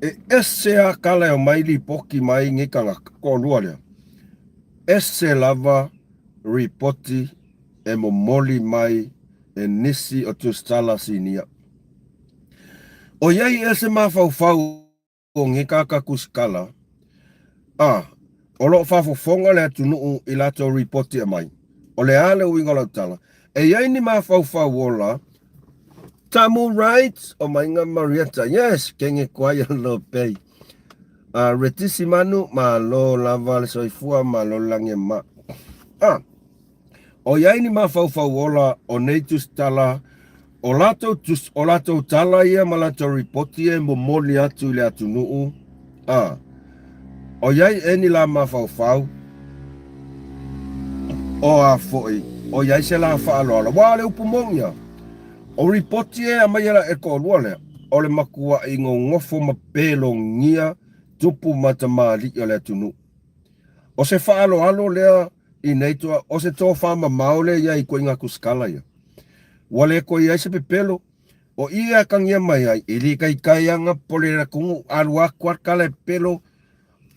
Speaker 1: e ese lava tala e omai lipoti mai nei tagata, toalua lea. Ese lava ripoti e momoli mai e nisi o tusitala sinia. ʻOiai ea se mafaufau o nei kākā kusikala, a o lo o faafofoga le atunuu i latou ripoti e aumai, o le a le uiga o lau tala? E i ai ni mafaufau ola Tamu right o mainga Marietta yes kenge kuai lo pei a retisi manu ma lo lava le soifua ma lo lange ma a ʻOiai ni mafaufau ola o nei tusitala, o latou tus, o latou tala ia ma latou ripoti e momoli atu i le atunuu, a ʻoiai e ni la mafaufau, o a foi, ʻoiai se la faaaloalo. Aua o le upu moni a, o ripoti e aumai e la e toalua lea, o le matuaʻi nonofo ma pelogia tupu ma tamalii o le atunuu. O se faaaloalo lea i nei toa, o se tofa mamao lea ia i ituaiga tusitala ia. Ua le toe i ai se pepelo, o i e atagia mai ai, e le taitai ana pole le atunuu, alu atu a tala e pepelo,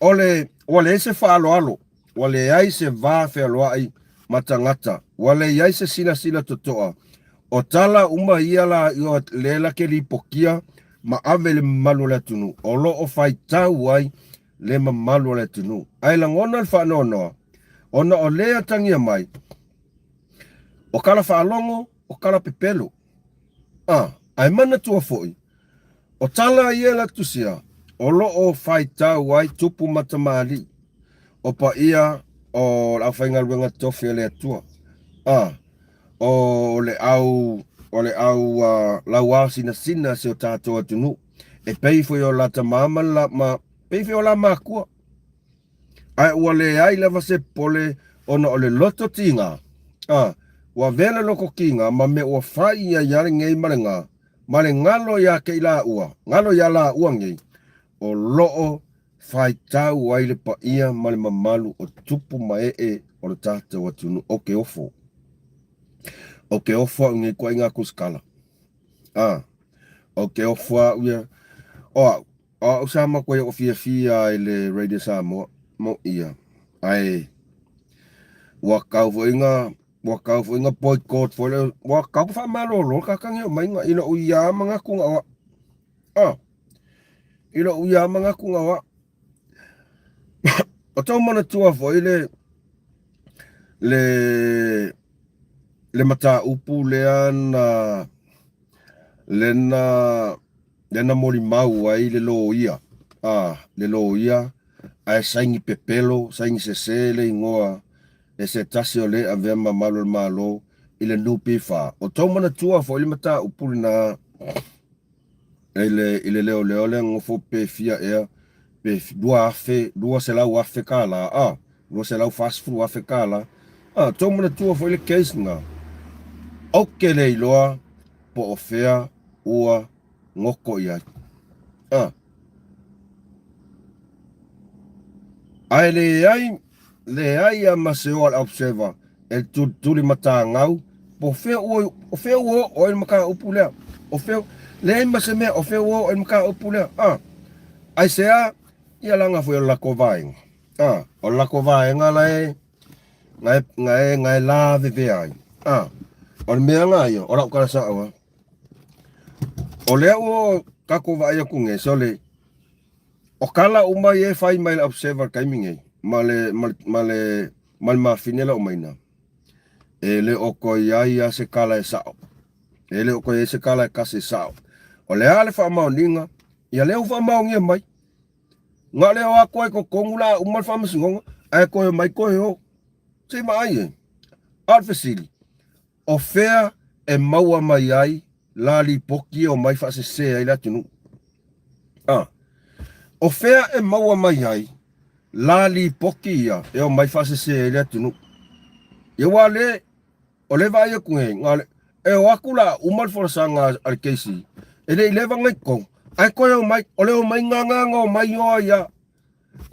Speaker 1: o le, ua leai se faaaloalo, ua leai se va fealoai ma tagata, ua leai se silasila totoa. O tala uma ia la o lea la ke lipotia ma ave i le mamalu o le atunuu, o lo o faitau ai le mamalu o le atunuu. Ae lagona le faanoanoa, ona o lea atagia mai, o kala faalogo, o kala pepelo. A, ae manatua foi, o tala ia la tusia, o lo o faitau ai tupu ma tamalii, o paia o le aufaigaluega tofi a le Atua. A, o le au, o le au uh, lauao sinasina si o tatou atunuu. E pei foi o la tama ma la ma pei foi o la makua. Ae ua leai lava se pole ona o le loto tiga. A, ua avea le loto tiga ma mea ua fai ia ia lenei ma le ga, ma le galo ia te i laua, galo ia laua nei, o loo faitau ai le paia ma le mamalu o tupu ma ee o le tatou atunuu o ke ofo. Ou te ofo au i nei ituaiga tusitala. A, ou te ofo au ia, o au, o au sa matua i fiafia i le Radio Samoa, mo ia. Ae, ua tau foi na, ua tau foi na boycott foi le, ua tau ka faamalolo le tagata o maiga i lou ia manatu na o au. A, i lou ia manatu na o au. O tau manatua foi le, le, le mataupu lea na, lena, lena molimau ai le loia, a, le loia, ae saini pepelo, saini sese le igoa e se tasi o le avea mamalu o le Malo i le NPF. O tou manatua foi le mataupu lena i le, i le leoleo lea nofo pe fia ea, pe 2,000, 200,000 tala, a, 240,000 tala. A, tou manatua foi le case lena. Ou te le iloa po o fea ua goto i ai. A. Ae leai, leai a ma se oa le observer e tulituli matagau po fea ua, o fea ua oo ai le mataupu lea. O fea, leai ma se mea, o fea ua oo ai le mataupu lea. A, aisea, ia laga foi o le latou vaega. A, o le latou vaega la e, na e, na e, na e lavevea ai. A, o le mea lena ia, o lau tala sao lava. O lea ua tatou vaai atu nei, sole, o tala uma ia e fai mai le observer i le taimi nei, ma le, ma le, ma le, ma le mafine la omaina, e le o toe i ai lava se tala e sao. E le o toe i ai se tala e tasi e sao. O le a le faamaoniga, ia lea ua faamaonia mai. Na o le o atu ai totonu la uma le faamasinoga, ae toe omai toe o. Se i vaai e. A o le fesili, O fea e maua mai ai la lipoti e omai faasese ai le atunuu? A. O fea e maua mai ai la lipoti ia e omai faasese ai le atunuu? Ia aua le, o le vaai atu nei, na o le, e o atu la uma le folasaga a le KC, e le i leva ona i totonu, ae toe omai, o le omai gagana omai o ai lava.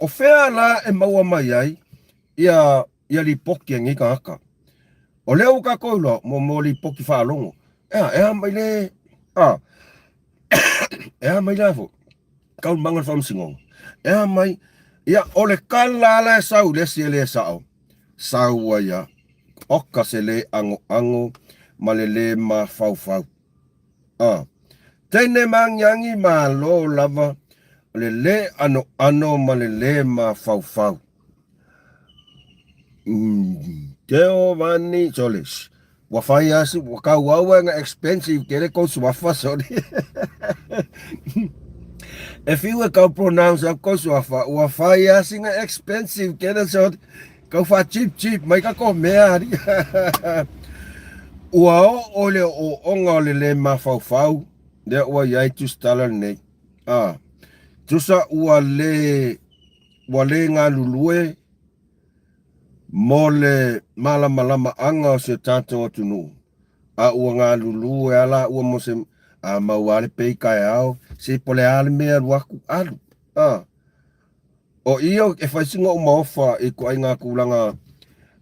Speaker 1: O fea la e maua mai ai ia ia lipoti a nei tagata? O lea ua tatou iloa mo mo lipoti faalogo. Ea, e a mai le a e a mai la fo taualumaga o le faamasinoga. E a mai ia o le tala la e sau i le isi e le sao, sau ai a oka se le agoago ma le le mafaufau. A. Teine maagiagi malo lava o le lē anoano ma le lē mafaufau. Giovanni Solis. Ua fai lava si, ua tauau ai na expensive tele kou suafa soli. E fiu e kau pronounce atu kou suafa, ua fai lava sina expensive tele soli. Kau fa cheap cheap mai ka ko mea ari. Ua oo i le ooooga o le lē mafaufau lea ua i ai tusitala lenei. A, tusa ua lē, ua lē galulue mo le malamalamaaga o si o tatou atunuu, a ua galulue a la ua mo se, a mau a le pei taeao, se po le a le mea alu atu, alu. A, o i e fai sina ou maofa i ituaiga tulaga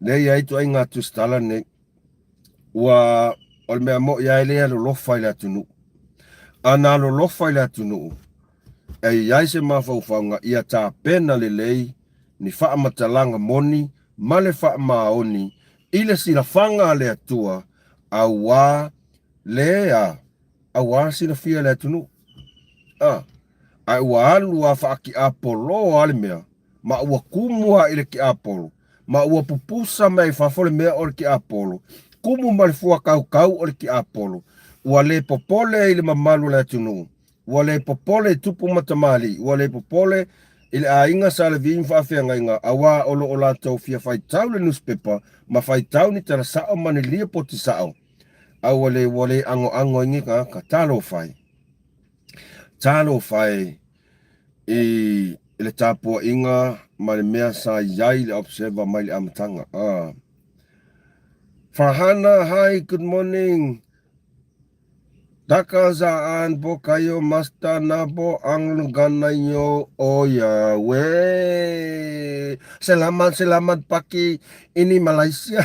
Speaker 1: lea e i ai ituaiga tusitala nei. Ua, o le mea moi lava e le alolofa i le atunuu. A na alolofa i le atunuu, e i ai se mafaufauga ia tapena lelei ni faamatalaga moni ma le faamaoni i le silafaga a le Atua, auā le a, auā silafia e le atunuu. A, ae ua alu a faatiapolo lava le mea, ma ua tumu lava i le tiapolo, ma ua pupusa mai i fafo le mea o le tiapolo, tumu ma le fua tautau o le tiapolo, ua le popole i le mamalu o le atunuu, ua le popole i tupu ma tamalii, ua le popole i le aiga sa Levi ma faafeagaiga, auā o lo o latou fia faitau le nusipepa ma faitau ni tala sao ma ni lipoti sao, a ua le, ua le agoago ai nei tagata. Talofa e! Talofa e i le tapuaiga ma le mea sa i ai le Observer mai le amataga. Ah. Farhana, hi, good morning. Taka saan po kayo masta na po ang lugar ninyo o Yahweh. Selamat, selamat pagi ini Malaysia.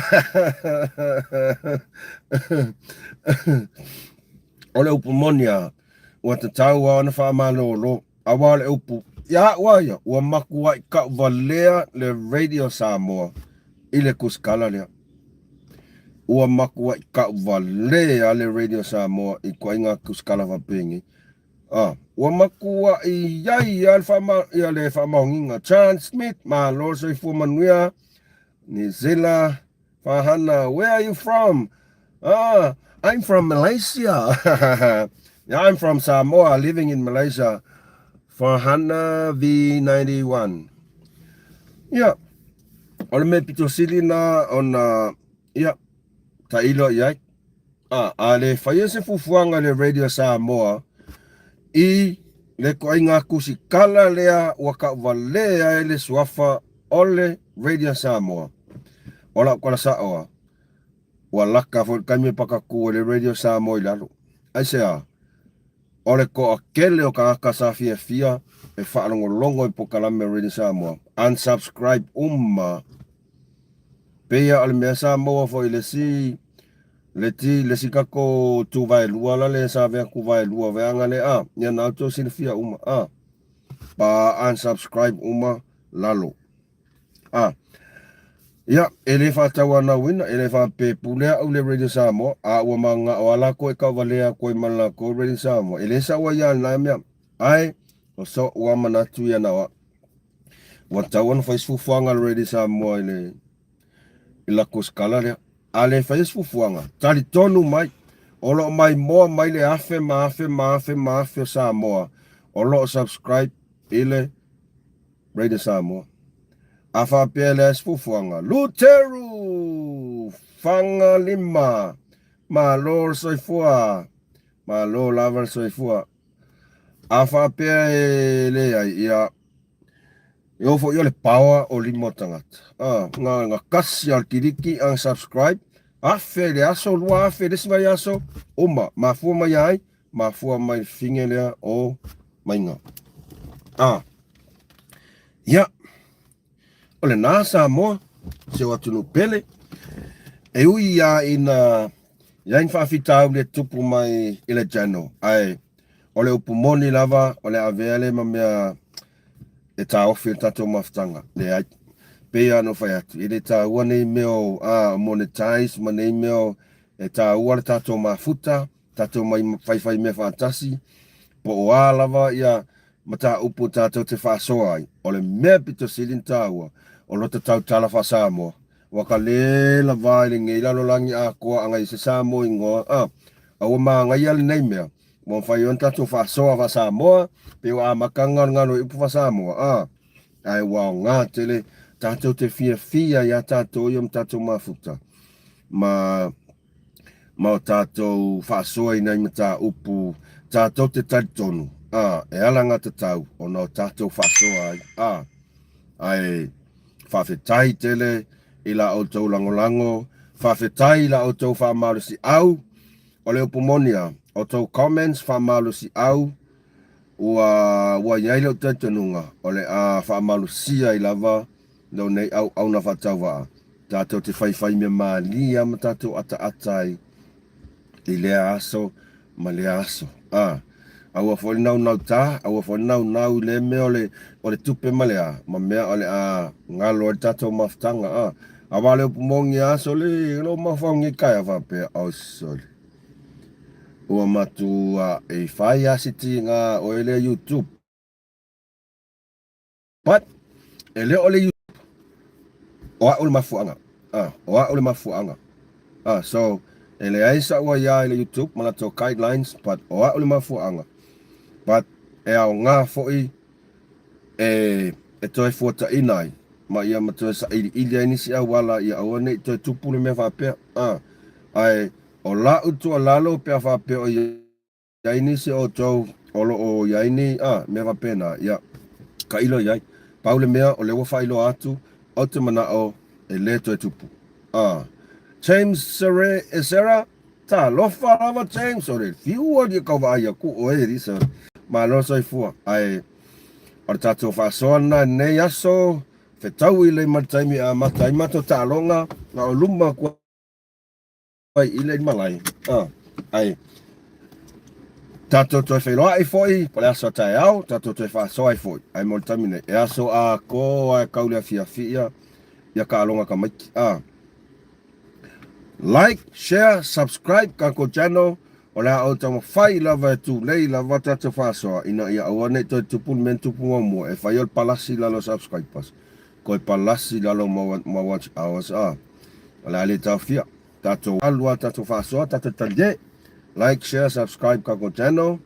Speaker 1: O le upu moni a, ua tatau lava ona faamalolo, aua o le upu ia a'u a ia, ua makua'i ka'uvalea le Radio Samoa i le kusikala lea. Ua makua'i ka'uvalea le Radio Samoa i ituaiga kusikala faapenei. A, ua makua'i ai lava le faama, ia le faamaoniga. Chan Smith, malo le soifua manuia. New Zealand, Fahana, where are you from? Ah, I'm from Malaysia. Yeah, I'm from Samoa, living in Malaysia. Fahana V91. Ia, o le mea pito sili na ona, ia, tailo i ai. A, a le faia se fuafuaga i le Radio Samoa i le ituaiga kusikala lea ua tauvale ai le suafa o le Radio Samoa. O lau tala sa'o a, ua laka foi le taimi e pakatu ai le Radio Samoa i lalo. Aisea? O le toatele o tagata sa fiafia e faalogologo i polokalame o Radio Samoa, unsubscribe uma. Pei a o le mea sa maua foi i le isi le ti le isi tatou tuvaelua la le sa avea tuvaelua veaga le a ia na outou silafia uma a pa unsubscribe uma lalo a ia e le faatauanauina e le faapepule a'u le Radio Samoa a ua mana'o a lakou e tauvalea atu ai ma le lakou Radio Samoa e le sa'u ai a lena mea ae o so'u a manatu ia na o a'u. Ua tatau ona fai se fuafuaga a le Radio Samoa i le i la kusikala lea. A le faia se fuafuaga, talitonu mai, o lo o maimoa mai le afe ma afe ma afe ma afe o Samoa o lo o subscribe i le Radio Samoa. A faapea e leai se fuafuaga, Luteru Fagalima, malo le soifua, malo lava le soifua. A faapea e leai, ia, e oo foi o le power o lima o tagata. A, na, na kasi a le kiliki unsubscribe, afe i le aso, 2000 i le isi vaiaso, uma, mafua mai ia ai? Mafua mai le fine lea o maiga. A, ia, o lena Samoa, si ou atunuu pele, e ui lava ina i ai ni faafitauli e tupu mai i le channel, ae o le upu moni lava o le avea lea ma mea e taofi ai le tatou mafutaga. Leai. Pei lava ona ou fai atu, e le taua nei mea o, a, monetize ma nei mea o, e taua le tatou mafuta, tatou mai faifai mea faatasi, po o a lava ia mataupu tatou te faasoa ai, o le mea pito sili ona taua, o lota tautala faa-Samoa. Ua ka le lava i lenei lalolagi atoa agai se Samoa ingoa, a, a ua magaia lenei mea, ua mafai ona tatou faasoa faa-Samoa, pe ua amata ona galogalo i upu faa-Samoa, a, ae ua aoga tele tatou te fiafia iā tatou ia ma tatou mafuta, ma ma o tatou faasoa i nai mataupu tatou te talitonu, a, e alagatatau ona o tatou faasoa ai, a, ae faafetai tele i la outou lagolago, faafetai i la outou faamalosiau, o le upu moni a, outou comments faamalosiau, ua, ua i ai lou talitonuga o le a faamalosia ai lava lou nei auauna faatauvaa, tatou te faifai mea malie lava ma tatou ataata ai i lea aso ma lea aso. A, aua foi le naunauta, aua foi le naunau i lea mea o le, o le tupe ma le a, ma mea o le a galo ai le tatou mafutaga. A, aua le upu moni a sole, lou mafaufau nei taeao faapea, oi sole. Ua matua e fai a se tiga oe lea YouTube. But, e le o le YouTube, o a'u le mafuaaga. Ah, o a'u le mafuaaga. Ah, so, e leai sa'u aiā i le YouTube ma latou guidelines, but o a'u le mafuaaga. But, e aoga foi e, e toe fuataina ai, ma ia ma toe sailiili ai nisi auala ia aua ne i toe tupu le mea faapea. Ah, ae, o la'u tuualalo pe a faapea o ia ai nisi o outou o lo o i ai ni a mea faapena, ia, tailo i ai. Pau le mea, o lea ua faailoa atu, ou te manao e le toe tupu. A. James Sere, Esera? Talofa lava James, o le fiu alii e kau vaai aku oe e Lisa. Malo soifua. Ae o le tatou faasoa lena i lenei aso, fetaui lelei ma le taimi e amata ai matou taaloga, na o luma atu ai i le malae. Ah, ae tatou toe feiloai foi po o le aso a taeao, tatou toe faasoa ai foi. Ae mo le taimi nei, e aso atoa e kau le afiafi ia, ia taaloga tamaiti. Ah. Like, share, subscribe tatou channel. O le a ou taumafai lava e tulei lava tatou faasoa ina ia aua ne i toe tupu le mea na tupu muamua e fai o le palasi i lalo o subscribers, toe palasi i lalo ma watch hours a. O le a le taofia. Tatou alu lava tatou faasoa, tatou talie. Like, share, subscribe tatou channel.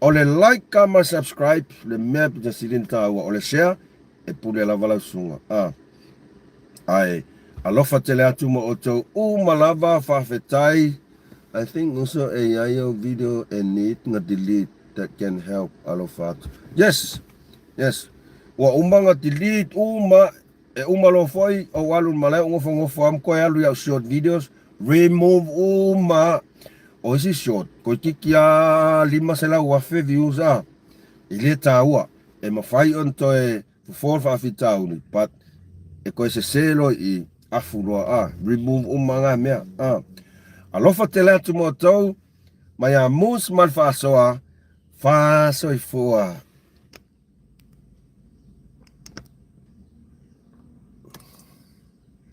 Speaker 1: O le like ma subscribe le mea pito sili ona taua. O le share e pule lava lau susuga a. Ae alofa tele atu ma outou uma lava faafetai. I think also e iai au video e need na delete that can help alofa atu. Yes! Yes. Ua uma na delete uma e uma loa foi ou alu i le malae ou nofonofo lava ma toe alu i au short videos remove uma o isi short toeitiiti lava 500,000 views a e le taua. E mafai ona toe fofo le faafitauli but e toe sese loa i i afu loa a remove uma na mea a. Alofa tele atu ma outou mai a Moose ma le faasoa faasoifua.